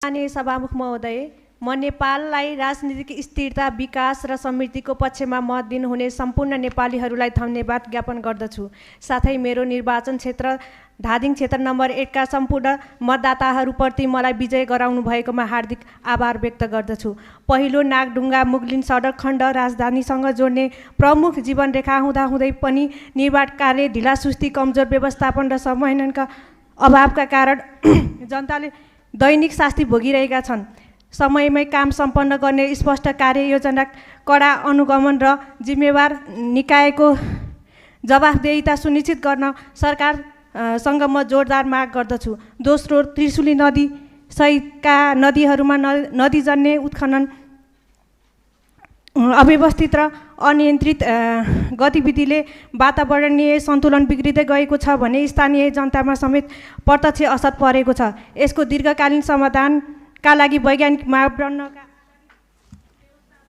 माननीय सभामुख महोदय, म नेपाललाई राजनीतिक स्थिरता, विकास र समृद्धिको पक्षमा मत दिनुहुने सम्पूर्ण नेपालीहरूलाई धन्यवाद ज्ञापन गर्दछु। साथै मेरो निर्वाचन क्षेत्र धादिङ क्षेत्र नम्बर 1 का सम्पूर्ण मतदाताहरूप्रति मलाई विजय गराउनु भएकोमा हार्दिक आभार व्यक्त गर्दछु। पहिलो नागढुङ्गा मुगलिन सडक खण्ड राजधानीसँग जोड्ने प्रमुख जीवनरेखा हुँदाहुँदै पनि निर्माण कार्य ढिलासुस्ती, कमजोर व्यवस्थापन र समन्वयका अभावका कारण जनताले दैनिक शास्ति भोगिरहेका छन्। समयमै काम सम्पन्न गर्ने स्पष्ट कार्ययोजना, कडा अनुगमन र जिम्मेवार निकायको जवाफदेहिता सुनिश्चित गर्न सरकारसँग म जोरदार माग गर्दछु। दोस्रो, त्रिशुली नदी सहितका नदीहरूमा नदीजन्य उत्खनन, अव्यवस्थित र अनियन्त्रित गतिविधिले वातावरणीय सन्तुलन बिग्रिँदै गएको छ भने स्थानीय जनतामा समेत प्रत्यक्ष असर परेको छ। यसको दीर्घकालीन समाधानका लागि वैज्ञानिक मापदण्डका